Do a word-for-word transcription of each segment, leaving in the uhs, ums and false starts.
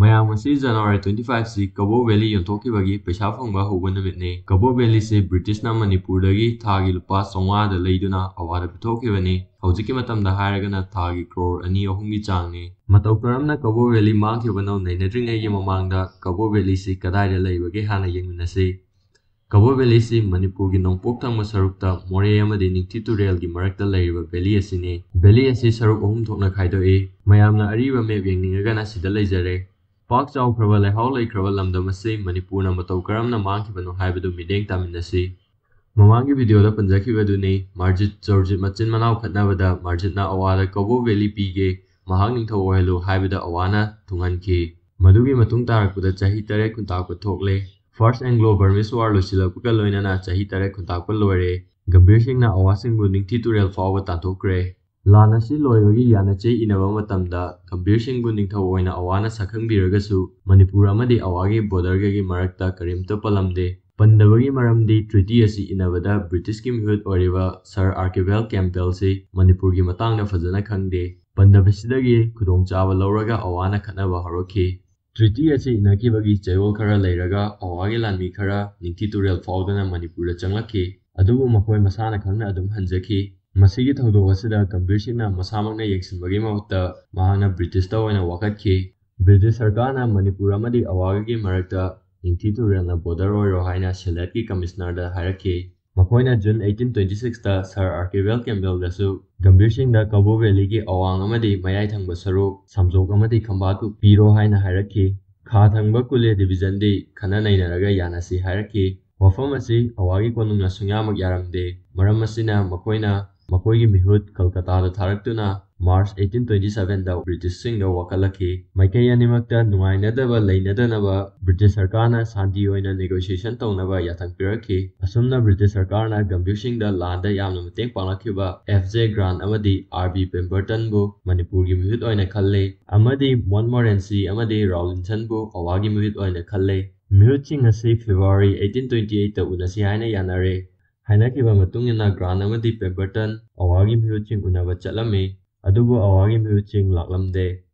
ꯃꯌꯥꯝ, ꯉꯁꯤ January twenty five ꯁꯤ ꯀꯕꯣ ꯚꯦꯂꯤ ꯌꯣꯟꯊꯣꯛꯈꯤꯕꯒꯤ ꯄꯩꯁꯥ ꯐꯪꯕ ꯍꯧꯕ ꯅꯨꯃꯤꯠꯅꯤ꯫ ꯀꯕꯣ ꯚꯦꯂꯤꯁꯤ ꯕ꯭ꯔꯤꯇꯤꯁꯅ ꯃꯅꯤꯄꯨꯔꯗꯒꯤ ꯊꯥꯒꯤ ꯂꯨꯄꯥ ꯆꯥꯝꯃꯉꯥꯗ ꯂꯩꯗꯨꯅ ꯑꯋꯥꯗ ꯄꯤꯊꯣꯛꯈꯤꯕꯅꯤ꯫ ꯍꯧꯖꯤꯛꯀꯤ ꯃꯇꯝꯗ ꯍꯥꯏꯔꯒꯅ ꯊꯥꯒꯤ ꯀ꯭ꯔꯣꯔ ꯑꯅꯤ ꯑꯍꯨꯝꯒꯤ ꯆꯥꯡꯅꯤ꯫ ꯃꯇꯧ ꯀꯔꯝꯅ ꯀꯕꯣ ꯚꯦꯂꯤ ꯃꯥꯡꯈꯤꯕꯅꯣ ꯅꯩꯅꯗ꯭ꯔꯤꯉꯩꯒꯤ ꯃꯃꯥꯡꯗ ꯀꯕꯣ ꯚꯦꯂꯤꯁꯤ ꯀꯗꯥꯏꯗ ꯂꯩꯕꯒꯦ ꯍꯥꯟꯅ ꯌꯦꯡꯃꯤꯟꯅꯁꯤ꯫ ꯀꯕꯣ ꯚꯦꯂꯤꯁꯤ ꯃꯅꯤꯄꯨꯔꯒꯤ ꯅꯣꯡꯄꯣꯛ ꯊꯪꯕ ꯁꯔꯨꯛꯇ ꯃꯣꯔꯦ ꯑꯃꯗꯤ ꯅꯤꯡꯊꯤ ꯇꯨꯔꯦꯜꯒꯤ ꯃꯔꯛꯇ ꯂꯩꯔꯤꯕ ꯚꯦꯂꯤ ꯑꯁꯤꯅꯤ꯫ ꯚꯦꯂꯤ ꯑꯁꯤ ꯁꯔꯨꯛ ꯑꯍꯨꯝ ꯊꯣꯛꯅ ꯈꯥꯏꯗꯣꯛꯏ꯫ ꯃꯌꯥꯝꯅ ꯑꯔꯤꯕ ꯃꯦꯞ ꯌꯦꯡꯅꯤꯡꯉꯒꯅ ꯁꯤꯗ ꯂꯩꯖꯔꯦ꯫ ꯄꯥꯛ ꯆꯥꯎꯈ꯭ꯔꯕ ꯂꯩꯍꯥꯎ ꯂꯩꯈ꯭ꯔꯕ ꯂꯝꯗꯝ ꯑꯁꯤ ꯃꯅꯤꯄꯨꯔꯅ ꯃꯇꯧ ꯀꯔꯝꯅ ꯃꯥꯡꯈꯤꯕꯅꯣ ꯍꯥꯏꯕꯗꯨ ꯃꯤꯠꯌꯦꯡ ꯇꯥꯃꯤꯟꯅꯁꯤ꯫ ꯃꯃꯥꯡꯒꯤ ꯚꯤꯗꯤꯑꯣꯗ ꯄꯟꯖꯈꯤꯕꯗꯨꯅꯤ, ꯃꯥꯔꯖꯤꯠ ꯖꯣꯔꯖꯤꯠ ꯃꯆꯤꯟ ꯃꯅꯥꯎ ꯈꯠꯅꯕꯗ ꯃꯥꯔꯖꯤꯠꯅ ꯑꯋꯥꯗ ꯀꯕꯣ ꯚꯦꯂꯤ ꯄꯤꯒꯦ, ꯃꯍꯥꯛ ꯅꯤꯡꯊꯧ ꯑꯣꯏꯍꯜꯂꯨ ꯍꯥꯏꯕꯗ ꯑꯋꯥꯅ ꯊꯨꯡꯍꯟꯈꯤ꯫ ꯃꯗꯨꯒꯤ ꯃꯇꯨꯡ ꯇꯥꯔꯛꯄꯗ ꯆꯍꯤ ꯇꯔꯦꯠ ꯈꯨꯟꯇꯥꯛꯄ ꯊꯣꯛꯂꯦ꯫ First Anglo Burmese War ꯂꯣꯏꯁꯤꯜꯂꯛꯄꯒ ꯂꯣꯏꯅꯅ ꯆꯍꯤ ꯇꯔꯦꯠ ꯈꯨꯟꯇꯥꯛꯄ ꯂꯣꯏꯔꯦ꯫ ꯒꯝꯚꯤꯔ ꯁꯤꯡꯅ ꯑꯋꯥꯁꯤꯡꯕꯨ ꯅꯤꯡꯊꯤ ꯇꯨꯔꯦꯜ ꯐꯥꯎꯕ ꯇꯥꯟꯊꯣꯛꯈ꯭ꯔꯦ꯫ ꯂꯥꯟ ꯑꯁꯤ ꯂꯣꯏꯕꯒꯤ ꯌꯥꯅꯆꯦ ꯏꯅꯕ ꯃꯇꯝꯗ ꯒꯝꯚꯤꯔ ꯁꯤꯡꯕꯨ ꯅꯤꯡꯊꯧ ꯑꯣꯏꯅ ꯑꯋꯥꯅ ꯁꯛꯈꯪꯕꯤꯔꯒꯁꯨ ꯃꯅꯤꯄꯨꯔ ꯑꯃꯗꯤ ꯑꯋꯥꯒꯤ ꯕꯣꯔꯗꯔꯒꯒꯤ ꯃꯔꯛꯇ ꯀꯔꯤꯝꯇ ꯄꯜꯂꯝꯗꯦ꯫ ꯄꯟꯗꯕꯒꯤ ꯃꯔꯝꯗꯤ ꯇ꯭ꯔꯤꯇꯤ ꯑꯁꯤ ꯏꯅꯕꯗ ꯕ꯭ꯔꯤꯇꯤꯁꯀꯤ ꯃꯤꯍꯨꯠ ꯑꯣꯏꯔꯤꯕ ꯁꯔ ꯑꯥꯔꯀꯤꯕꯦꯜ ꯀꯦꯝꯄꯕꯦꯜꯁꯤ ꯃꯅꯤꯄꯨꯔꯒꯤ ꯃꯇꯥꯡꯗ ꯐꯖꯅ ꯈꯪꯗꯦ꯫ ꯄꯟꯗꯕꯁꯤꯗꯒꯤ ꯈꯨꯗꯣꯡꯆꯥꯕ ꯂꯧꯔꯒ ꯑꯋꯥꯅ ꯈꯠꯅꯕ ꯍꯧꯔꯛꯈꯤ꯫ ꯇ꯭ꯔꯤꯇꯤ ꯑꯁꯤ ꯏꯅꯈꯤꯕꯒꯤ ꯆꯌꯣꯜ ꯈꯔ ꯂꯩꯔꯒ ꯑꯋꯥꯒꯤ ꯂꯥꯟꯃꯤ ꯈꯔ ꯅꯤꯡꯊꯤ ꯇꯨꯔꯦꯜ ꯐꯥꯎꯗꯨꯅ ꯃꯅꯤꯄꯨꯔꯗ ꯆꯪꯂꯛꯈꯤ꯫ ꯑꯗꯨꯕꯨ ꯃꯈꯣꯏ ꯃꯁꯥꯅ ꯈꯪꯅ ꯑꯗꯨꯝ ꯍꯟꯖꯈꯤ꯫ ꯃꯁꯤꯒꯤ ꯊꯧꯗꯣꯛ ꯑꯁꯤꯗ ꯒꯝꯚꯤꯔ ꯁꯤꯡꯅ ꯃꯁꯥꯃꯛꯅ ꯌꯦꯡꯁꯤꯟꯕꯒꯤ ꯃꯍꯨꯠꯇ ꯃꯍꯥꯛꯅ ꯕ꯭ꯔꯤꯇꯤꯁꯇ ꯑꯣꯏꯅ ꯋꯥꯀꯠꯈꯤ꯫ ꯕ꯭ꯔꯤꯇꯤꯁ ꯁꯔꯀꯥꯔꯅ ꯃꯅꯤꯄꯨꯔ ꯑꯃꯗꯤ ꯑꯋꯥꯒꯒꯤ ꯃꯔꯛꯇ ꯅꯤꯡꯊꯤ ꯇꯨꯔꯦꯜꯅ ꯕꯣꯔꯗꯔ ꯑꯣꯏꯔꯣ ꯍꯥꯏꯅ ꯁꯤꯂꯦꯠꯀꯤ ꯀꯃꯤꯁꯅꯔꯗ ꯍꯥꯏꯔꯛꯈꯤ꯫ ꯃꯈꯣꯏꯅ ꯖꯨꯟ eighteen twenty sixꯇ ꯁꯔ ꯑꯥꯔꯀꯤꯕꯦꯜ ꯀꯦꯝꯄꯕꯦꯜꯗꯁꯨ ꯒꯝꯚꯤꯔ ꯁꯤꯡꯗ ꯀꯕꯣ ꯚꯦꯂꯤꯒꯤ ꯑꯋꯥꯡ ꯑꯃꯗꯤ ꯃꯌꯥꯏ ꯊꯪꯕ ꯁꯔꯨꯛ ꯁꯥꯝꯖꯣꯛ ꯑꯃꯗꯤ ꯈꯝꯕꯥꯠꯄꯨ ꯄꯤꯔꯣ ꯍꯥꯏꯅ ꯍꯥꯏꯔꯛꯈꯤ꯫ ꯈꯥ ꯊꯪꯕ ꯀꯨꯂꯦ ꯗꯤꯕꯤꯖꯟꯗꯤ ꯈꯟꯅ ꯅꯩꯅꯔꯒ ꯌꯥꯅꯁꯤ ꯍꯥꯏꯔꯛꯈꯤ꯫ ꯋꯥꯐꯝ ꯑꯁꯤ ꯑꯋꯥꯒꯤ ꯀꯣꯅꯨꯡꯅ ꯁꯨꯡꯌꯥꯃꯛ ꯌꯥꯔꯝꯗꯦ꯫ ꯃꯔꯝ ꯑꯁꯤꯅ ꯃꯈꯣꯏꯅ ꯃꯈꯣꯏꯒꯤ ꯃꯤꯍꯨꯠ ꯀꯜꯀꯇꯥꯗ ꯊꯥꯔꯛꯇꯨꯅ ꯃꯥꯔꯆ eighteen twenty sevenꯗ ꯕ꯭ꯔꯤꯇꯤꯁꯁꯤꯡꯗ ꯋꯥꯀꯠꯂꯛꯈꯤ꯫ ꯃꯥꯏꯀꯩ ꯑꯅꯤꯃꯛꯇ ꯅꯨꯡꯉꯥꯏꯅꯗꯕ ꯂꯩꯅꯗꯅꯕ ꯕ꯭ꯔꯤꯇꯤꯁ ꯁꯔꯀꯥꯔꯅ ꯁꯥꯟꯇꯤ ꯑꯣꯏꯅ ꯅꯦꯒꯣꯁꯤꯌꯦꯁꯟ ꯇꯧꯅꯕ ꯌꯥꯊꯪ ꯄꯤꯔꯛꯈꯤ꯫ ꯑꯁꯨꯝꯅ ꯕ꯭ꯔꯤꯇꯤꯁ ꯁꯔꯀꯥꯔꯅ ꯒꯝꯚꯤꯔ ꯁꯤꯡꯗ ꯂꯥꯟꯗ ꯌꯥꯝꯅ ꯃꯇꯦꯡ ꯄꯥꯡꯂꯛꯈꯤꯕ ꯑꯦꯐ ꯖꯦ ꯒ꯭ꯔꯥꯟ ꯑꯃꯗꯤ ꯑꯥꯔ ꯕꯤ ꯄꯦꯝꯕꯔꯇꯟꯕꯨ ꯃꯅꯤꯄꯨꯔꯒꯤ ꯃꯤꯍꯨꯠ ꯑꯣꯏꯅ ꯈꯜꯂꯦ ꯑꯃꯗꯤ ꯃꯣꯟꯃꯣꯔꯦꯟꯁꯤ ꯑꯃꯗꯤ ꯔꯥꯎꯂꯤꯟꯁꯟꯕꯨ ꯑꯋꯥꯒꯤ ꯃꯤꯍꯨꯠ ꯑꯣꯏꯅ ꯈꯜꯂꯦ꯫ ꯃꯤꯍꯨꯠꯁꯤꯡ ꯑꯁꯤ ꯐꯦꯕ꯭ꯔꯨꯋꯥꯔꯤ eighteen twenty eightꯇ ꯎꯅꯁꯤ ꯍꯥꯏꯅ ꯌꯥꯅꯔꯦ꯫ ꯍꯥꯏꯅꯈꯤꯕ ꯃꯇꯨꯡ ꯏꯟꯅ ꯒ꯭ꯔꯥꯟ ꯑꯃꯗꯤ ꯄꯦꯝꯕꯔꯇꯟ ꯑꯋꯥꯒꯤ ꯃꯤꯍꯨꯠꯁꯤꯡ ꯎꯅꯕ ꯆꯠꯂꯝꯃꯤ, ꯑꯗꯨꯕꯨ ꯑꯋꯥꯒꯤ ꯃꯤꯍꯨꯠꯁꯤꯡ ꯂꯥꯛꯂꯝꯗꯦ꯫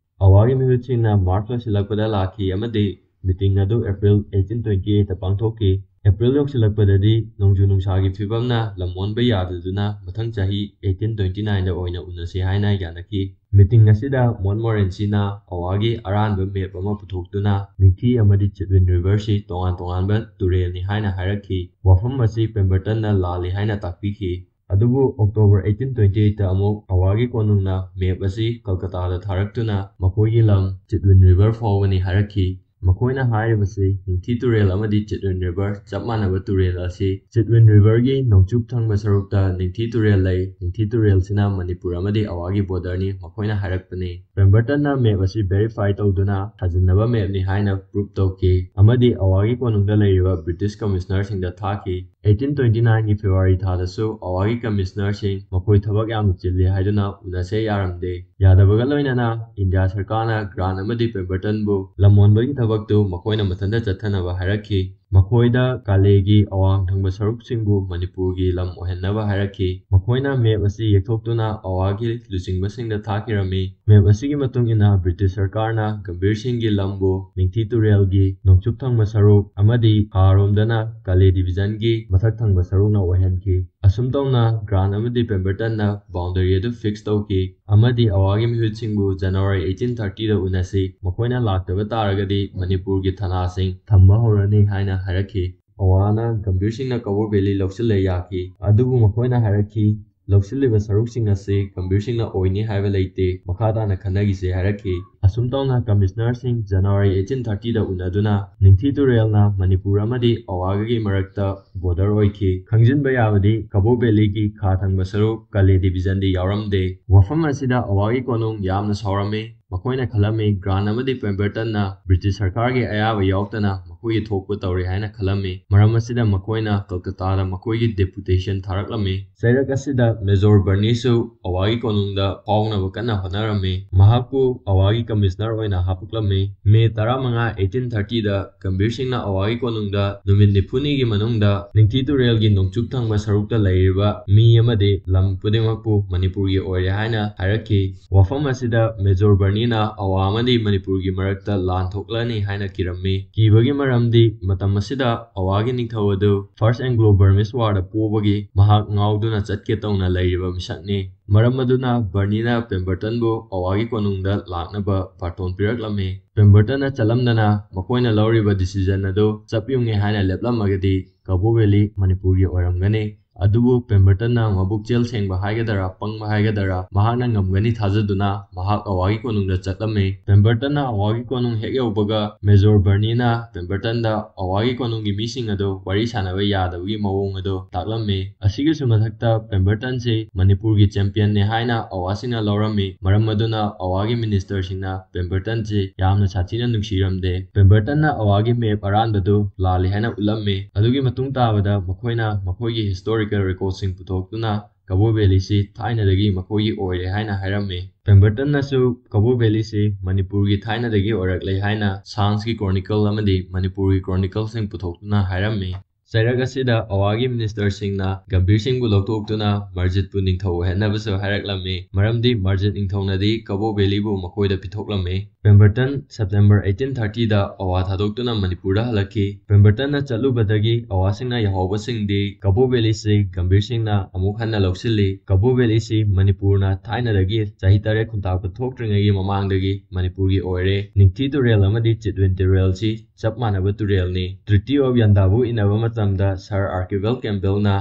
ꯑꯋꯥꯒꯤ ꯃꯤꯍꯨꯠꯁꯤꯡꯅ ꯃꯥꯔꯆ ꯂꯣꯏꯁꯤꯜꯂꯛꯄꯗ ꯂꯥꯛꯈꯤ ꯑꯃꯗꯤ ꯃꯤꯇꯤꯡ ꯑꯗꯨ ꯑꯦꯄ꯭ꯔꯤꯜ eighteen twenty eight ꯄꯥꯡꯊꯣꯛꯈꯤ꯫ ꯑꯦꯄ꯭ꯔꯤꯜ ꯌꯧꯁꯤꯜꯂꯛꯄꯗꯗꯤ ꯅꯣꯡꯖꯨ ꯅꯨꯡꯁꯥꯒꯤ ꯐꯤꯕꯝꯅ ꯂꯝ ꯑꯣꯟꯕ ꯌꯥꯗꯗꯨꯅ ꯃꯊꯪ ꯆꯍꯤ eighteen twenty nine ꯑꯣꯏꯅ ꯎꯅꯁꯤ ꯍꯥꯏꯅ ꯌꯥꯅꯈꯤ꯫ ꯃꯤꯇꯤꯡ ꯑꯁꯤꯗ ꯃꯣꯟꯃꯣꯔꯦꯟꯁꯤꯅ ꯑꯋꯥꯒꯤ ꯑꯔꯥꯟꯕ ꯃꯦꯞ ꯑꯃ ꯄꯨꯊꯣꯛꯇꯨꯅ ꯅꯤꯡꯊꯤ ꯑꯃꯗꯤ ꯆꯤꯠꯋꯤꯟ ꯔꯤꯚꯔꯁꯤ ꯇꯣꯉꯥꯟ ꯇꯣꯉꯥꯟꯕ ꯇꯨꯔꯦꯜꯅꯤ ꯍꯥꯏꯅ ꯍꯥꯏꯔꯛꯈꯤ꯫ ꯋꯥꯐꯝ ꯑꯁꯤ ꯄꯦꯝꯕꯔꯇꯟꯅ ꯂꯥꯜꯂꯤ ꯍꯥꯏꯅ ꯇꯥꯛꯄꯤꯈꯤ꯫ ꯑꯗꯨꯕꯨ ꯑꯣꯛꯇꯣꯕꯔ eighteen twenty eight ꯑꯃꯨꯛ ꯑꯋꯥꯒꯤ ꯀꯣꯅꯨꯡꯅ ꯃꯦꯞ ꯑꯁꯤ ꯀꯜꯀꯇꯥꯗ ꯊꯥꯔꯛꯇꯨꯅ ꯃꯈꯣꯏꯒꯤ ꯂꯝ ꯆꯤꯠꯋꯤꯟ ꯔꯤꯚꯔ ꯐꯥꯎꯕꯅꯤ ꯍꯥꯏꯔꯛꯈꯤ꯫ ꯃꯈꯣꯏꯅ ꯍꯥꯏꯔꯤꯕꯁꯤ ꯅꯤꯡꯊꯤ ꯇꯨꯔꯦꯜ ꯑꯃꯗꯤ ꯆꯤꯠꯋꯤꯟ ꯔꯤꯚꯔ ꯆꯞ ꯃꯥꯟꯅꯕ ꯇꯨꯔꯦꯜ ꯑꯁꯤ ꯆꯤꯠꯋꯤꯟ ꯔꯤꯚꯔꯒꯤ ꯅꯣꯡꯆꯨꯞ ꯊꯪꯕ ꯁꯔꯨꯛꯇ ꯅꯤꯡꯊꯤ ꯇꯨꯔꯦꯜ ꯂꯩ꯫ ꯅꯤꯡꯊꯤ ꯇꯨꯔꯦꯜꯁꯤꯅ ꯃꯅꯤꯄꯨꯔ ꯑꯃꯗꯤ ꯑꯋꯥꯒꯤ ꯕꯣꯔꯗꯔꯅꯤ ꯃꯈꯣꯏꯅ ꯍꯥꯏꯔꯛꯄꯅꯤ꯫ ꯄꯦꯝꯕꯔꯇꯟꯅ ꯃꯦꯞ ꯑꯁꯤ ꯚꯦꯔꯤꯐꯥꯏ ꯇꯧꯗꯨꯅ ꯊꯥꯖꯤꯟꯅꯕ ꯃꯦꯞꯅꯤ ꯍꯥꯏꯅ ꯄ꯭ꯔꯨꯞ ꯇꯧꯈꯤ ꯑꯃꯗꯤ ꯑꯋꯥꯒꯤ ꯀꯣꯅꯨꯡꯗ ꯂꯩꯔꯤꯕ ꯕ꯭ꯔꯤꯇꯤꯁ ꯀꯃꯤꯁꯅꯔꯁꯤꯡꯗ ꯊꯥꯈꯤ꯫ eighteen twenty nine ꯒꯤ ꯐꯦꯕ꯭ꯔꯨꯋꯥꯔꯤ ꯊꯥꯗꯁꯨ ꯑꯋꯥꯒꯤ ꯀꯃꯤꯁꯅꯔꯁꯤꯡ ꯃꯈꯣꯏ ꯊꯕꯛ ꯌꯥꯝꯅ ꯆꯤꯜꯂꯤ ꯍꯥꯏꯗꯨꯅ ꯎꯅꯁꯦ ꯌꯥꯔꯝꯗꯦ꯫ ꯌꯥꯗꯕꯒ ꯂꯣꯏꯅꯅ ꯏꯟꯗꯤꯌꯥ ꯁꯔꯀꯥꯔꯅ ꯒ꯭ꯔꯥꯟ ꯑꯃꯗꯤ ꯄꯦꯝꯕꯔꯇꯟꯕꯨ ꯂꯝ ꯑꯣꯟꯕꯒꯤ ꯊꯕꯛꯇꯨ ꯃꯈꯣꯏꯅ ꯃꯊꯟꯇ ꯆꯠꯊꯅꯕ ꯍꯥꯏꯔꯛꯈꯤ꯫ ꯃꯈꯣꯏꯗ ꯀꯥꯂꯦꯒꯤ ꯑꯋꯥꯡ ꯊꯪꯕ ꯁꯔꯨꯛꯁꯤꯡꯕꯨ ꯃꯅꯤꯄꯨꯔꯒꯤ ꯂꯝ ꯑꯣꯏꯍꯟꯅꯕ ꯍꯥꯏꯔꯛꯈꯤ꯫ ꯃꯈꯣꯏꯅ ꯃꯦꯞ ꯑꯁꯤ ꯌꯦꯛꯊꯣꯛꯇꯨꯅ ꯑꯋꯥꯒꯤ ꯂꯨꯆꯤꯡꯕꯁꯤꯡꯗ ꯊꯥꯈꯤꯔꯝꯃꯤ꯫ ꯃꯦꯞ ꯑꯁꯤꯒꯤ ꯃꯇꯨꯡ ꯏꯟꯅ ꯕ꯭ꯔꯤꯇꯤꯁ ꯁꯔꯀꯥꯔꯅ ꯒꯝꯚꯤꯔ ꯁꯤꯡꯒꯤ ꯂꯝꯕꯨ ꯅꯤꯡꯊꯤ ꯇꯨꯔꯦꯜꯒꯤ ꯅꯣꯡꯆꯨꯞ ꯊꯪꯕ ꯁꯔꯨꯛ ꯑꯃꯗꯤ ꯈꯥꯔꯣꯝꯗꯅ ꯀꯥꯂꯦ ꯗꯤꯕꯤꯖꯟꯒꯤ ꯃꯊꯛ ꯊꯪꯕ ꯁꯔꯨꯛꯅ ꯑꯣꯏꯍꯟꯈꯤ꯫ ꯑꯁꯨꯝ ꯇꯧꯅ ꯒ꯭ꯔꯥꯟ ꯑꯃꯗꯤ ꯄꯦꯝꯕꯔꯇꯟꯅ ꯕꯥꯎꯟꯗꯔꯤ ꯑꯗꯨ ꯐꯤꯛꯁ ꯇꯧꯈꯤ ꯑꯃꯗꯤ ꯑꯋꯥꯒꯤ ꯃꯤꯍꯨꯠꯁꯤꯡꯕꯨ ꯖꯅꯋꯥꯔꯤ eighteen thirty ꯗ ꯎꯅꯁꯤ, ꯃꯈꯣꯏꯅ ꯂꯥꯛꯇꯕ ꯇꯥꯔꯒꯗꯤ ꯃꯅꯤꯄꯨꯔꯒꯤ ꯊꯅꯥꯁꯤꯡ ꯊꯝꯕ ꯍꯧꯔꯅꯤ ꯍꯥꯏꯅ ꯍꯥꯏꯔꯛꯈꯤ꯫ ꯑꯋꯥꯅ ꯒꯝꯚꯤꯔ ꯁꯤꯡꯅ ꯀꯕꯣ ꯚꯦꯂꯤ ꯂꯧꯁꯤꯜꯂꯦ ꯌꯥꯈꯤ, ꯑꯗꯨꯕꯨ ꯃꯈꯣꯏꯅ ꯍꯥꯏꯔꯛꯈꯤ, ꯂꯧꯁꯤꯜꯂꯤꯕ ꯁꯔꯨꯛꯁꯤꯡ ꯑꯁꯤ ꯒꯝꯚꯤꯔ ꯁꯤꯡꯅ ꯑꯣꯏꯅꯤ ꯍꯥꯏꯕ ꯂꯩꯇꯦ, ꯃꯈꯥ ꯇꯥꯅ ꯈꯟꯅꯈꯤꯁꯦ ꯍꯥꯏꯔꯛꯈꯤ꯫ ꯑꯁꯨꯝ ꯇꯧꯅ ꯀꯃꯤꯁꯅꯔꯁꯤꯡ ꯖꯅꯋꯥꯔꯤ eighteen thirty ꯗ ꯎꯅꯗꯨꯅ ꯅꯤꯡꯊꯤ ꯇꯨꯔꯦꯜꯅ ꯃꯅꯤꯄꯨꯔ ꯑꯃꯗꯤ ꯑꯋꯥꯒꯒꯤ ꯃꯔꯛꯇ ꯕꯣꯔꯗꯔ ꯑꯣꯏꯈꯤ꯫ ꯈꯪꯖꯤꯟꯕ ꯌꯥꯕꯗꯤ ꯀꯕꯣ ꯚꯦꯂꯤꯒꯤ ꯈꯥ ꯊꯪꯕ ꯁꯔꯨꯛ ꯀꯥꯂꯦ ꯗꯤꯕꯤꯖꯟꯗꯤ ꯌꯥꯎꯔꯝꯗꯦ꯫ ꯋꯥꯐꯝ ꯑꯁꯤꯗ ꯑꯋꯥꯒꯤ ꯀꯣꯅꯨꯡ ꯌꯥꯝꯅ ꯁꯥꯎꯔꯝꯃꯤ꯫ ꯃꯈꯣꯏꯅ ꯈꯜꯂꯝꯃꯤ ꯒ꯭ꯔꯥꯟ ꯑꯃꯗꯤ ꯄꯦꯝꯕꯔꯇꯟꯅ ꯕ꯭ꯔꯤꯇꯤꯁ ꯁꯔꯀꯥꯔꯒꯤ ꯑꯌꯥꯕ ꯌꯥꯎꯗꯅ ꯃꯈꯣꯏꯒꯤ ꯊꯣꯛꯄ ꯇꯧꯔꯤ ꯍꯥꯏꯅ ꯈꯜꯂꯝꯃꯤ꯫ ꯃꯔꯝ ꯑꯁꯤꯗ ꯃꯈꯣꯏꯅ ꯀꯜꯀꯇꯥꯗ ꯃꯈꯣꯏꯒꯤ ꯗꯦꯄꯨꯇꯦꯁꯟ ꯊꯥꯔꯛꯂꯝꯃꯤ꯫ ꯆꯩꯔꯛ ꯑꯁꯤꯗ ꯃꯦꯖꯣꯔ ꯕꯔꯅꯤꯁꯨ ꯑꯋꯥꯒꯤ ꯀꯣꯅꯨꯡꯗ ꯐꯥꯎꯅꯕ ꯀꯟꯅ ꯍꯣꯠꯅꯔꯝꯃꯤ꯫ ꯃꯍꯥꯛꯄꯨ ꯑꯋꯥꯒꯤ ꯀꯃꯤꯁꯅꯔ ꯑꯣꯏꯅ ꯍꯥꯞꯄꯛꯂꯝꯃꯤ꯫ ꯃꯦ ꯇꯔꯥꯃꯉꯥ, eighteen thirtyꯗ ꯒꯝꯚꯤꯔ ꯁꯤꯡꯅ ꯑꯋꯥꯒꯤ ꯀꯣꯅꯨꯡꯗ ꯅꯨꯃꯤꯠ ꯅꯤꯐꯨꯅꯤꯒꯤ ꯃꯅꯨꯡꯗ ꯅꯤꯡꯊꯤ ꯇꯨꯔꯦꯜꯒꯤ ꯅꯣꯡꯆꯨꯞ ꯊꯪꯕ ꯁꯔꯨꯛꯇ ꯂꯩꯔꯤꯕ ꯃꯤ ꯑꯃꯗꯤ ꯂꯝ ꯈꯨꯗꯤꯡꯃꯛꯄꯨ ꯃꯅꯤꯄꯨꯔꯒꯤ ꯑꯣꯏꯔꯦ ꯍꯥꯏꯅ ꯍꯥꯏꯔꯛꯈꯤ꯫ ꯋꯥꯐꯝ ꯑꯁꯤꯗ ꯃꯦꯖꯣꯔ ꯕꯔꯅꯤꯅ ꯑꯋꯥ ꯑꯃꯗꯤ ꯃꯅꯤꯄꯨꯔꯒꯤ ꯃꯔꯛꯇ ꯂꯥꯟ ꯊꯣꯛꯂꯅꯤ ꯍꯥꯏꯅ ꯀꯤꯔꯝꯃꯤ꯫ ꯀꯤꯕꯒꯤ ꯃꯔꯝꯗꯤ ꯃꯇꯝ ꯑꯁꯤꯗ ꯑꯋꯥꯒꯤ ꯅꯤꯡꯊꯧ ꯑꯗꯨ First Anglo-Burmese Warꯗ ꯄꯣꯕꯒꯤ ꯃꯍꯥꯛ ꯉꯥꯎꯗꯨꯅ ꯆꯠꯀꯦ ꯇꯧꯅ ꯂꯩꯔꯤꯕ ꯃꯤꯁꯛꯅꯤ꯫ ꯃꯔꯝ ꯑꯗꯨꯅ ꯕꯔꯅꯤꯅ ꯄꯦꯝꯕꯔꯇꯟꯕꯨ ꯑꯋꯥꯒꯤ ꯀꯣꯅꯨꯡꯗ ꯂꯥꯛꯅꯕ ꯕꯥꯔꯇꯣꯟ ꯄꯤꯔꯛꯂꯝꯃꯤ꯫ ꯄꯦꯝꯕꯔꯇꯟꯅ ꯆꯠꯂꯝꯗꯅ ꯃꯈꯣꯏꯅ ꯂꯧꯔꯤꯕ decision ꯑꯗꯨ ꯆꯞ ꯌꯨꯡꯉꯦ ꯍꯥꯏꯅ ꯂꯦꯞꯂꯝꯃꯒꯗꯤ ꯀꯕꯣ ꯚꯦꯂꯤ ꯃꯅꯤꯄꯨꯔꯒꯤ ꯑꯣꯏꯔꯝꯒꯅꯤ꯫ ꯑꯗꯨꯕꯨ ꯄꯦꯝꯕꯔꯇꯟꯅ ꯃꯕꯨꯛꯆꯦꯜ ꯁꯦꯡꯕ ꯍꯥꯏꯒꯗꯔꯥ, ꯄꯪꯕ ꯍꯥꯏꯒꯗꯔꯥ, ꯃꯍꯥꯛꯅ ꯉꯝꯒꯅꯤ ꯊꯥꯖꯗꯨꯅ ꯃꯍꯥꯛ ꯑꯋꯥꯒꯤ ꯀꯣꯅꯨꯡꯗ ꯆꯠꯂꯝꯃꯤ꯫ ꯄꯦꯝꯕꯔꯇꯟꯅ ꯑꯋꯥꯒꯤ ꯀꯣꯅꯨꯡ ꯍꯦꯛ ꯌꯧꯕꯒ ꯃꯦꯖꯣꯔ ꯕꯔꯅꯤꯅ ꯄꯦꯝꯕꯔꯇꯟꯗ ꯑꯋꯥꯒꯤ ꯀꯣꯅꯨꯡꯒꯤ ꯃꯤꯁꯤꯡ ꯑꯗꯨ ꯋꯥꯔꯤ ꯁꯥꯟꯅꯕ ꯌꯥꯗꯕꯒꯤ ꯃꯑꯣꯡ ꯑꯗꯨ ꯇꯥꯛꯂꯝꯃꯤ꯫ ꯑꯁꯤꯒꯤꯁꯨ ꯃꯊꯛꯇ ꯄꯦꯝꯕꯔꯇꯟꯁꯤ ꯃꯅꯤꯄꯨꯔꯒꯤ championꯅꯤ ꯍꯥꯏꯅ ꯑꯋꯥꯁꯤꯡꯅ ꯂꯧꯔꯝꯃꯤ꯫ ꯃꯔꯝ ꯑꯗꯨꯅ ꯑꯋꯥꯒꯤ ministerꯁꯤꯡꯅ ꯄꯦꯝꯕꯔꯇꯟꯁꯤ ꯌꯥꯝꯅ ꯁꯥꯊꯤꯅ ꯅꯨꯡꯁꯤꯔꯝꯗꯦ꯫ ꯄꯦꯝꯕꯔꯇꯟꯅ ꯑꯋꯥꯒꯤ map ꯑꯔꯥꯟꯕꯗꯨ ꯂꯥꯜꯂꯤ ꯍꯥꯏꯅ ꯎꯠꯂꯝꯃꯤ꯫ ꯑꯗꯨꯒꯤ ꯃꯇꯨꯡ ꯇꯥꯕꯗ ꯃꯈꯣꯏꯅ ꯃꯈꯣꯏꯒꯤ historical recordꯁꯤꯡ ꯄꯨꯊꯣꯛꯇꯨꯅ ꯀꯕꯣ ꯚꯦꯂꯤꯁꯤ ꯊꯥꯏꯅꯗꯒꯤ ꯃꯈꯣꯏꯒꯤ ꯑꯣꯏꯔꯦ ꯍꯥꯏꯅ ꯍꯥꯏꯔꯝꯃꯤ꯫ ꯄꯦꯝꯕꯔꯇꯟꯅꯁꯨ ꯀꯕꯣ ꯚꯦꯂꯤꯁꯤ ꯃꯅꯤꯄꯨꯔꯒꯤ ꯊꯥꯏꯅꯗꯒꯤ ꯑꯣꯏꯔꯛꯂꯦ ꯍꯥꯏꯅ ꯁꯥꯟꯁꯀꯤ chronicle ꯑꯃꯗꯤ ꯃꯅꯤꯄꯨꯔꯒꯤ chronicleꯁꯤꯡ ꯄꯨꯊꯣꯛꯇꯨꯅ ꯍꯥꯏꯔꯝꯃꯤ꯫ ꯆꯩꯔꯛ ꯑꯁꯤꯗ ꯑꯋꯥꯒꯤ ministerꯁꯤꯡꯅ ꯒꯝꯚꯤꯔ ꯁꯤꯡꯕꯨ ꯂꯧꯊꯣꯛꯇꯨꯅ ꯃꯔꯖꯤꯠꯄꯨ ꯅꯤꯡꯊꯧ ꯑꯣꯏꯍꯟꯅꯕꯁꯨ ꯍꯥꯏꯔꯛꯂꯝꯃꯤ, ꯃꯔꯝꯗꯤ ꯃꯔꯖꯤꯠ ꯅꯤꯡꯊꯧꯅꯗꯤ ꯀꯕꯣ ꯚꯦꯂꯤꯕꯨ ꯃꯈꯣꯏꯗ ꯄꯤꯊꯣꯛꯂꯝꯃꯤ꯫ ꯄꯦꯝꯕꯔꯇꯟ September eighteen thirtyꯗ ꯑꯋꯥ ꯊꯥꯗꯣꯛꯇꯨꯅ ꯃꯅꯤꯄꯨꯔꯗ ꯍꯜꯂꯛꯈꯤ꯫ ꯄꯦꯝꯕꯔꯇꯟꯅ ꯆꯠꯂꯨꯕꯗꯒꯤ ꯑꯋꯥꯁꯤꯡꯅ ꯌꯥꯍꯧꯕꯁꯤꯡꯗꯤ ꯀꯕꯣ ꯚꯦꯂꯤꯁꯤ ꯒꯝꯚꯤꯔ ꯁꯤꯡꯅ ꯑꯃꯨꯛ ꯍꯟꯅ ꯂꯧꯁꯤꯜꯂꯤ꯫ ꯀꯕꯣ ꯚꯦꯂꯤꯁꯤ ꯃꯅꯤꯄꯨꯔꯅ ꯊꯥꯏꯅꯗꯒꯤ ꯆꯍꯤ ꯇꯔꯦꯠ ꯈꯨꯟꯇꯥꯛꯄ ꯊꯣꯛꯇ꯭ꯔꯤꯉꯩꯒꯤ ꯃꯃꯥꯡꯗꯒꯤ ꯃꯅꯤꯄꯨꯔꯒꯤ ꯑꯣꯏꯔꯦ꯫ ꯅꯤꯡꯊꯤ ꯇꯨꯔꯦꯜ ꯑꯃꯗꯤ ꯆꯤꯠꯋꯤꯟ ꯇꯨꯔꯦꯜꯁꯤ ꯆꯞ ꯃꯥꯟꯅꯕ ꯇꯨꯔꯦꯜꯅꯤ꯫ Treaty of Yandabo ꯏꯅꯕ ꯃꯇꯝꯗ Sir Archibald Campbellꯅ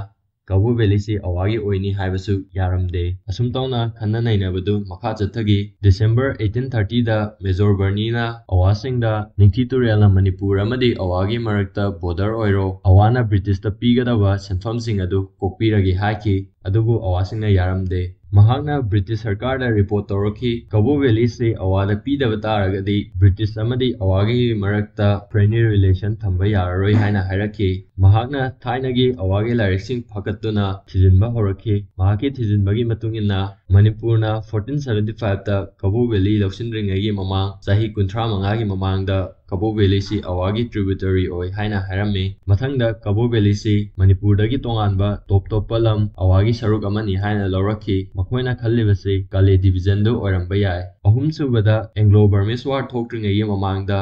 ꯀꯕꯣ ꯚꯦꯂꯤꯁꯤ ꯑꯋꯥꯒꯤ ꯑꯣꯏꯅꯤ ꯍꯥꯏꯕꯁꯨ ꯌꯥꯔꯝꯗꯦ꯫ ꯑꯁꯨꯝ ꯇꯧꯅ ꯈꯟꯅ ꯅꯩꯅꯕꯗꯨ ꯃꯈꯥ ꯆꯠꯊꯈꯤ꯫ December eighteen thirtyꯗ ꯃꯦꯖꯣꯔ ꯕꯔꯅꯤꯅ ꯑꯋꯥꯁꯤꯡꯗ ꯅꯤꯡꯊꯤ ꯇꯨꯔꯦꯜꯅ ꯃꯅꯤꯄꯨꯔ ꯑꯃꯗꯤ ꯑꯋꯥꯒꯤ ꯃꯔꯛꯇ border ꯑꯣꯏꯔꯣ, ꯑꯋꯥꯅ ꯕ꯭ꯔꯤꯇꯤꯁꯇ ꯄꯤꯒꯗꯕ ꯁꯦꯟꯐꯝꯁꯤꯡ ꯑꯗꯨ ꯀꯣꯛꯄꯤꯔꯒꯦ ꯍꯥꯏꯈꯤ꯫ ꯑꯗꯨꯕꯨ ꯑꯋꯥꯁꯤꯡꯅ ꯌꯥꯔꯝꯗꯦ꯫ ꯃꯍꯥꯛꯅ ꯕ꯭ꯔꯤꯇꯤꯁ ꯁꯔꯀꯥꯔꯗ ꯔꯤꯄꯣꯔꯠ ꯇꯧꯔꯛꯈꯤ, ꯀꯕꯣ ꯚꯦꯂꯤꯁꯤ ꯑꯋꯥꯗ ꯄꯤꯗꯕ ꯇꯥꯔꯒꯗꯤ ꯕ꯭ꯔꯤꯇꯤꯁ ꯑꯃꯗꯤ ꯑꯋꯥꯒꯤ ꯃꯔꯛꯇ friendly relation ꯊꯝꯕ ꯌꯥꯔꯔꯣꯏ ꯍꯥꯏꯅ ꯍꯥꯏꯔꯛꯈꯤ꯫ ꯃꯍꯥꯛꯅ ꯊꯥꯏꯅꯒꯤ ꯑꯋꯥꯒꯤ ꯂꯥꯏꯔꯤꯛꯁꯤꯡ ꯐꯥꯒꯠꯇꯨꯅ ꯊꯤꯖꯤꯟꯕ ꯍꯧꯔꯛꯈꯤ꯫ ꯃꯍꯥꯛꯀꯤ ꯊꯤꯖꯤꯟꯕꯒꯤ ꯃꯇꯨꯡ ꯏꯟꯅ ꯃꯅꯤꯄꯨꯔꯅ fourteen seventy five ꯇ ꯀꯕꯣ ꯚꯦꯂꯤ ꯂꯧꯁꯤꯟꯗ꯭ꯔꯤꯉꯩꯒꯤ ꯃꯃꯥꯡ ꯆꯍꯤ ꯀꯨꯟꯊ꯭ꯔꯥ ꯃꯉꯥꯒꯤ ꯃꯃꯥꯡꯗ ꯀꯕꯣ ꯚꯦꯂꯤꯁꯤ ꯑꯋꯥꯒꯤ tributary ꯑꯣꯏ ꯍꯥꯏꯅ ꯍꯥꯏꯔꯝꯃꯤ꯫ ꯃꯊꯪꯗ ꯀꯕꯣ ꯚꯦꯂꯤꯁꯤ ꯃꯅꯤꯄꯨꯔꯗꯒꯤ ꯇꯣꯉꯥꯟꯕ ꯇꯣꯞ ꯇꯣꯞꯄ ꯂꯝ ꯑꯋꯥꯒꯤ ꯁꯔꯨꯛ ꯑꯃꯅꯤ ꯍꯥꯏꯅ ꯂꯧꯔꯛꯈꯤ꯫ ꯃꯈꯣꯏꯅ ꯈꯜꯂꯤꯕꯁꯤ ꯀꯥꯂꯦ division ꯗꯨ ꯑꯣꯏꯔꯝꯕ ꯌꯥꯏ꯫ ꯑꯍꯨꯝꯁꯨꯕꯗ Anglo Burmese War ꯊꯣꯛꯇ꯭ꯔꯤꯉꯩꯒꯤ ꯃꯃꯥꯡꯗ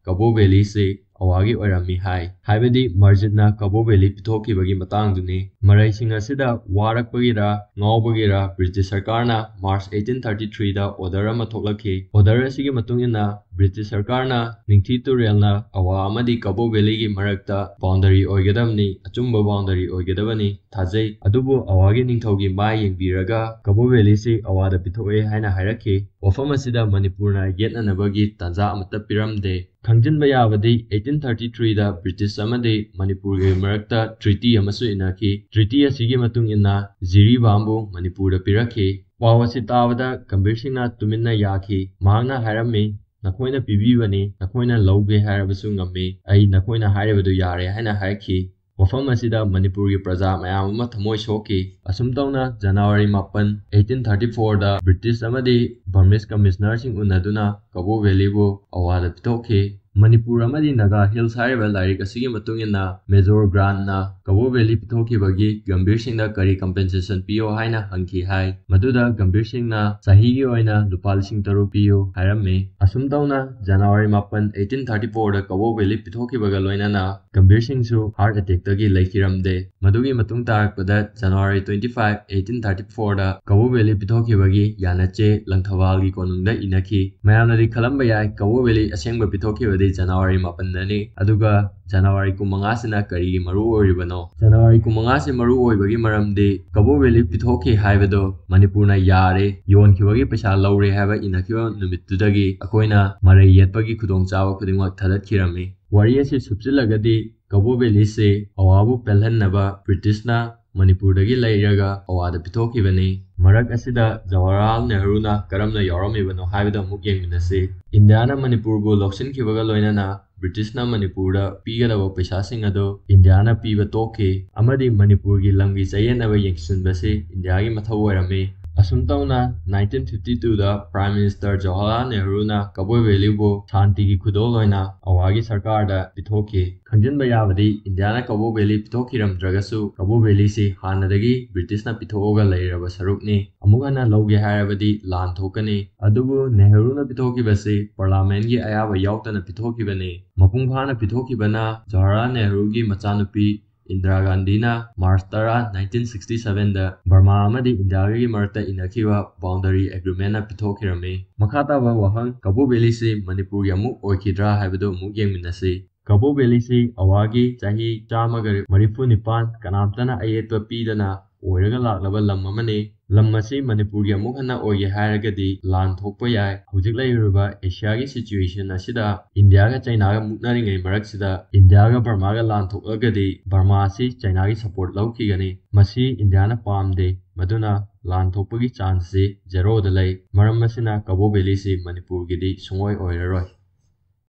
ꯀꯕꯣ ꯚꯦꯂꯤꯁꯤ ꯑꯋꯥꯒꯤ ꯑꯣꯏꯔꯝꯃꯤ ꯍꯥꯏ꯫ ꯍꯥꯏꯕꯗꯤ ꯃꯔꯖꯤꯠꯅ ꯀꯕꯣ ꯚꯦꯂꯤ ꯄꯤꯊꯣꯛꯈꯤꯕꯒꯤ ꯃꯇꯥꯡꯗꯨꯅꯤ꯫ ꯃꯔꯩꯁꯤꯡ ꯑꯁꯤꯗ ꯋꯥꯔꯛꯄꯒꯤꯔ ꯉꯥꯎꯕꯒꯤꯔ ꯕ꯭ꯔꯤꯇꯤꯁ ꯁꯔꯀꯥꯔꯅ March eighteen thirty three ꯗ order ꯑꯃ ꯊꯣꯛꯂꯛꯈꯤ꯫ Order ꯑꯁꯤꯒꯤ ꯃꯇꯨꯡ ꯏꯟꯅ ꯕ꯭ꯔꯤꯇꯤꯁ ꯁꯔꯀꯥꯔꯅ ꯅꯤꯡꯊꯤ ꯇꯨꯔꯦꯜꯅ ꯑꯋꯥ ꯑꯃꯗꯤ ꯀꯕꯣ ꯚꯦꯂꯤꯒꯤ ꯃꯔꯛꯇ boundary ꯑꯣꯏꯒꯗꯕꯅꯤ, ꯑꯆꯨꯝꯕ boundary ꯑꯣꯏꯒꯗꯕꯅꯤ ꯊꯥꯖꯩ꯫ ꯑꯗꯨꯕꯨ ꯑꯋꯥꯒꯤ ꯅꯤꯡꯊꯧꯒꯤ ꯃꯥꯏ ꯌꯦꯡꯕꯤꯔꯒ ꯀꯕꯣ ꯚꯦꯂꯤꯁꯤ ꯑꯋꯥꯗ ꯄꯤꯊꯣꯛꯑꯦ ꯍꯥꯏꯅ ꯍꯥꯏꯔꯛꯈꯤ꯫ ꯋꯥꯐꯝ ꯑꯁꯤꯗ ꯃꯅꯤꯄꯨꯔꯅ ꯌꯦꯠꯅꯅꯕꯒꯤ ꯇꯥꯟꯖꯥ ꯑꯃꯠꯇ ꯄꯤꯔꯝꯗꯦ꯫ ꯈꯪꯖꯤꯟꯕ ꯌꯥꯕꯗꯤ eighteen thirty three ꯗ ꯕ꯭ꯔꯤꯇꯤꯁ ꯑꯃꯗꯤ ꯃꯅꯤꯄꯨꯔꯒꯤ ꯃꯔꯛꯇ treaty ꯑꯃꯁꯨ ꯏꯟꯅꯈꯤ꯫ Treaty ꯑꯁꯤꯒꯤ ꯃꯇꯨꯡ ꯏꯟꯅ ꯖꯤꯔꯤꯕꯥꯝꯕꯨ ꯃꯅꯤꯄꯨꯔꯗ ꯄꯤꯔꯛꯈꯤ꯫ ꯄꯥꯎ ꯑꯁꯤ ꯇꯥꯕꯗ ꯒꯝꯚꯤꯔ ꯁꯤꯡꯅ ꯇꯨꯃꯤꯟꯅ ꯌꯥꯈꯤ꯫ ꯃꯍꯥꯛꯅ ꯍꯥꯏꯔꯝꯃꯤ, "ꯅꯈꯣꯏꯅ ꯄꯤꯕꯤꯕꯅꯤ, ꯅꯈꯣꯏꯅ ꯂꯧꯒꯦ ꯍꯥꯏꯔꯕꯁꯨ ꯉꯝꯃꯤ꯫ ꯑꯩ ꯅꯈꯣꯏꯅ ꯍꯥꯏꯔꯤꯕꯗꯨ ꯌꯥꯔꯦ" ꯍꯥꯏꯅ ꯍꯥꯏꯈꯤ꯫ ꯋꯥꯐꯝ ꯑꯁꯤꯗ ꯃꯅꯤꯄꯨꯔꯒꯤ ꯄ꯭ꯔꯖꯥ ꯃꯌꯥꯝ ꯑꯃ ꯊꯃꯣꯏ ꯁꯣꯛꯈꯤ꯫ ꯑꯁꯨꯝ ꯇꯧꯅ January ꯃꯥꯄꯟ, eighteen thirty four ꯗ ꯕ꯭ꯔꯤꯇꯤꯁ ꯑꯃꯗꯤ ꯕꯔꯃꯤꯁ ꯀꯃꯤꯁꯅꯔꯁꯤꯡ ꯎꯅꯗꯨꯅ ꯀꯕꯣ ꯚꯦꯂꯤꯕꯨ ꯑꯋꯥꯗ ꯄꯤꯊꯣꯛꯈꯤ꯫ ꯃꯅꯤꯄꯨꯔ ꯑꯃꯗꯤ ꯅꯥꯒꯥ ꯍꯤꯜꯁ ꯍꯥꯏꯔꯤꯕ ꯂꯥꯏꯔꯤꯛ ꯑꯁꯤꯒꯤ ꯃꯇꯨꯡ ꯏꯟꯅ ꯃꯦꯖꯣꯔ ꯒ꯭ꯔꯥꯟꯠꯅ ꯀꯕꯣ ꯚꯦꯂꯤ ꯄꯤꯊꯣꯛꯈꯤꯕꯒꯤ ꯒꯝꯚꯤꯔ ꯁꯤꯡꯗ ꯀꯔꯤ compensation ꯄꯤꯌꯣ ꯍꯥꯏꯅ ꯍꯪꯈꯤ ꯍꯥꯏ꯫ ꯃꯗꯨꯗ ꯒꯝꯚꯤꯔ ꯁꯤꯡꯅ ꯆꯍꯤꯒꯤ ꯑꯣꯏꯅ ꯂꯨꯄꯥ ꯂꯤꯁꯤꯡ ꯇꯔꯨꯛ ꯄꯤꯌꯨ ꯍꯥꯏꯔꯝꯃꯤ꯫ ꯑꯁꯨꯝ ꯇꯧꯅ January ꯃꯥꯄꯟ, eighteen thirty four ꯗ ꯀꯕꯣ ꯚꯦꯂꯤ ꯄꯤꯊꯣꯛꯈꯤꯕꯒ ꯂꯣꯏꯅꯅ ꯒꯝꯚꯤꯔ ꯁꯤꯡꯁꯨ heart attack ꯇꯒꯤ ꯂꯩꯈꯤꯔꯝꯗꯦ꯫ ꯃꯗꯨꯒꯤ ꯃꯇꯨꯡ ꯇꯥꯔꯛꯄꯗ January twenty five, eighteen thirty four ꯗ ꯀꯕꯣ ꯚꯦꯂꯤ ꯄꯤꯊꯣꯛꯈꯤꯕꯒꯤ ꯌꯥꯅꯆꯦ ꯂꯪꯊꯕꯥꯜꯒꯤ ꯀꯣꯅꯨꯡꯗ ꯏꯅꯈꯤ꯫ ꯃꯌꯥꯝꯅꯗꯤ ꯈꯜꯂꯝꯕ ꯌꯥꯏ, ꯀꯕꯣ ꯚꯦꯂꯤ ꯑꯁꯦꯡꯕ ꯄꯤꯊꯣꯛꯈꯤꯕꯗꯤ January ꯃꯥꯄꯟꯗꯅꯤ꯫ ꯑꯗꯨꯒ January ꯀꯨꯟꯃꯉꯥꯁꯤꯅ ꯀꯔꯤꯒꯤ ꯃꯔꯨ ꯑꯣꯏꯔꯤꯕꯅꯣ? January ꯀꯨꯟꯃꯉꯥꯁꯤ ꯃꯔꯨ ꯑꯣꯏꯕꯒꯤ ꯃꯔꯝꯗꯤ ꯀꯕꯣ ꯚꯦꯂꯤ ꯄꯤꯊꯣꯛꯈꯤ ꯍꯥꯏꯕꯗꯣ ꯃꯅꯤꯄꯨꯔꯅ ꯌꯥꯔꯦ, ꯌꯣꯟꯈꯤꯕꯒꯤ ꯄꯩꯁꯥ ꯂꯧꯔꯦ ꯍꯥꯏꯕ ꯏꯅꯈꯤꯕ ꯅꯨꯃꯤꯠꯇꯨꯗꯒꯤ ꯑꯩꯈꯣꯏꯅ ꯃꯔꯩ ꯌꯦꯠꯄꯒꯤ ꯈꯨꯗꯣꯡꯆꯥꯕ ꯈꯨꯗꯤꯡꯃꯛ ꯊꯥꯗꯠꯈꯤꯔꯝꯃꯤ꯫ ꯋꯥꯔꯤ ꯑꯁꯤ ꯁꯨꯞꯆꯤꯜꯂꯒꯗꯤ ꯀꯕꯣ ꯚꯦꯂꯤꯁꯤ ꯑꯋꯥꯕꯨ ꯄꯦꯜꯍꯟꯅꯕ ꯕ꯭ꯔꯤꯇꯤꯁꯅ ꯃꯅꯤꯄꯨꯔꯗꯒꯤ ꯂꯩꯔꯒ ꯑꯋꯥꯗ ꯄꯤꯊꯣꯛꯈꯤꯕꯅꯤ꯫ ꯃꯔꯛ ꯑꯁꯤꯗ ꯖꯋꯥꯍꯔꯂꯥꯜ ꯅꯦꯍꯔꯨꯅ ꯀꯔꯝꯅ ꯌꯥꯎꯔꯝꯃꯤꯕꯅꯣ ꯍꯥꯏꯕꯗꯨ ꯑꯃꯨꯛ ꯌꯦꯡꯃꯤꯟꯅꯁꯤ꯫ ꯏꯟꯗꯤꯌꯥꯅ ꯃꯅꯤꯄꯨꯔꯕꯨ ꯂꯧꯁꯤꯟꯈꯤꯕꯒ ꯂꯣꯏꯅꯅ ꯕ꯭ꯔꯤꯇꯤꯁꯅ ꯃꯅꯤꯄꯨꯔꯗ ꯄꯤꯒꯗꯕ ꯄꯩꯁꯥꯁꯤꯡ ꯑꯗꯨ ꯏꯟꯗꯤꯌꯥꯅ ꯄꯤꯕ ꯇꯣꯛꯈꯤ ꯑꯃꯗꯤ ꯃꯅꯤꯄꯨꯔꯒꯤ ꯂꯝꯒꯤ ꯆꯌꯦꯠꯅꯕ ꯌꯦꯡꯁꯤꯟꯕꯁꯤ ꯏꯟꯗꯤꯌꯥꯒꯤ ꯃꯊꯧ ꯑꯣꯏꯔꯝꯃꯤ꯫ ꯑꯁꯨꯝ ꯇꯧꯅ ꯅꯥꯏꯟꯇꯤꯟ ꯐꯤꯐꯇꯤ ꯇꯨꯗ Prime Minister ꯖꯋꯥꯍꯔꯂꯥꯜ ꯅꯦꯍꯔꯨꯅ ꯀꯕꯣ ꯚꯦꯂꯤꯕꯨ ꯁꯥꯟꯇꯤꯒꯤ ꯈꯨꯗꯣꯜ ꯑꯣꯏꯅ ꯑꯋꯥꯒꯤ ꯁꯔꯀꯥꯔꯗ ꯄꯤꯊꯣꯛꯈꯤ꯫ ꯈꯪꯖꯤꯟꯕ ꯌꯥꯕꯗꯤ ꯏꯟꯗꯤꯌꯥꯅ ꯀꯕꯣ ꯚꯦꯂꯤ ꯄꯤꯊꯣꯛꯈꯤꯔꯝꯗ꯭ꯔꯒꯁꯨ ꯀꯕꯣ ꯚꯦꯂꯤꯁꯤ ꯍꯥꯟꯅꯗꯒꯤ ꯕ꯭ꯔꯤꯇꯤꯁꯅ ꯄꯤꯊꯣꯛꯑꯒ ꯂꯩꯔꯕ ꯁꯔꯨꯛꯅꯤ꯫ ꯑꯃꯨꯛ ꯍꯟꯅ ꯂꯧꯒꯦ ꯍꯥꯏꯔꯕꯗꯤ ꯂꯥꯟ ꯊꯣꯛꯀꯅꯤ꯫ ꯑꯗꯨꯕꯨ ꯅꯦꯍꯔꯨꯅ ꯄꯤꯊꯣꯛꯈꯤꯕꯁꯤ ꯄꯥꯔꯂꯥꯃꯦꯟꯒꯤ ꯑꯌꯥꯕ ꯌꯥꯎꯗꯅ ꯄꯤꯊꯣꯛꯈꯤꯕꯅꯤ꯫ ꯃꯄꯨꯡ ꯐꯥꯅ ꯄꯤꯊꯣꯛꯈꯤꯕꯅ ꯖꯋꯥꯍꯔꯂꯥꯜ ꯅꯦꯍꯔꯨꯒꯤ ꯃꯆꯥꯅꯨꯄꯤ ꯏꯟꯗꯤꯔꯥ ꯒꯥꯟꯙꯤꯅ ꯃꯥꯔꯆ ꯇꯔꯥ, ꯅꯥꯏꯟꯇꯤꯟ ꯁꯤꯛꯁꯇꯤ ꯁꯚꯦꯟꯗ ꯕꯔꯃꯥ ꯑꯃꯗꯤ ꯏꯟꯗꯤꯌꯥꯒꯤ ꯃꯔꯛꯇ ꯏꯅꯈꯤꯕ ꯕꯥꯎꯟꯗꯔꯤ ꯑꯦꯒ꯭ꯔꯤꯃꯦꯟꯅ ꯄꯤꯊꯣꯛꯈꯤꯔꯝꯃꯤ꯫ ꯃꯈꯥ ꯇꯥꯕ ꯋꯥꯍꯪ, ꯀꯕꯣ ꯚꯦꯂꯤꯁꯤ ꯃꯅꯤꯄꯨꯔꯒꯤ ꯑꯃꯨꯛ ꯑꯣꯏꯈꯤꯗ꯭ꯔꯥ ꯍꯥꯏꯕꯗꯨ ꯑꯃꯨꯛ ꯌꯦꯡꯃꯤꯟꯅꯁꯤ꯫ ꯀꯕꯣ ꯚꯦꯂꯤꯁꯤ ꯑꯋꯥꯒꯤ ꯆꯍꯤ ꯆꯥꯝꯃꯒ ꯃꯔꯤꯐꯨ ꯅꯤꯄꯥꯟ ꯀꯅꯥꯝꯇꯅ ꯑꯌꯦꯠꯄ ꯄꯤꯗꯅ ꯑꯣꯏꯔꯒ ꯂꯥꯛꯂꯕ ꯂꯝ ꯑꯃꯅꯤ꯫ ꯂꯝ ꯑꯁꯤ ꯃꯅꯤꯄꯨꯔꯒꯤ ꯑꯃꯨꯛ ꯍꯟꯅ ꯑꯣꯏꯒꯦ ꯍꯥꯏꯔꯒꯗꯤ ꯂꯥꯟ ꯊꯣꯛꯄ ꯌꯥꯏ꯫ ꯍꯧꯖꯤꯛ ꯂꯩꯔꯤꯕ ꯑꯦꯁꯤꯌꯥꯒꯤ ꯁꯤꯆꯨꯋꯦꯁꯟ ꯑꯁꯤꯗ ꯏꯟꯗꯤꯌꯥꯒ ꯆꯩꯅꯥꯒ ꯃꯨꯛꯅꯔꯤꯉꯩ ꯃꯔꯛꯁꯤꯗ ꯏꯟꯗꯤꯌꯥꯒ ꯕꯔꯃꯥꯒ ꯂꯥꯟ ꯊꯣꯛꯂꯒꯗꯤ ꯕꯔꯃꯥ ꯑꯁꯤ ꯆꯩꯅꯥꯒꯤ ꯁꯄꯣꯔꯠ ꯂꯧꯈꯤꯒꯅꯤ꯫ ꯃꯁꯤ ꯏꯟꯗꯤꯌꯥꯅ ꯄꯥꯝꯗꯦ꯫ ꯃꯗꯨꯅ ꯂꯥꯟ ꯊꯣꯛꯄꯒꯤ ꯆꯥꯟꯁꯁꯤ ꯖꯦꯔꯣꯗ ꯂꯩ꯫ ꯃꯔꯝ ꯑꯁꯤꯅ ꯀꯕꯣ ꯚꯦꯂꯤꯁꯤ ꯃꯅꯤꯄꯨꯔꯒꯤꯗꯤ ꯁꯨꯡꯑꯣꯏ ꯑꯣꯏꯔꯔꯣꯏ꯫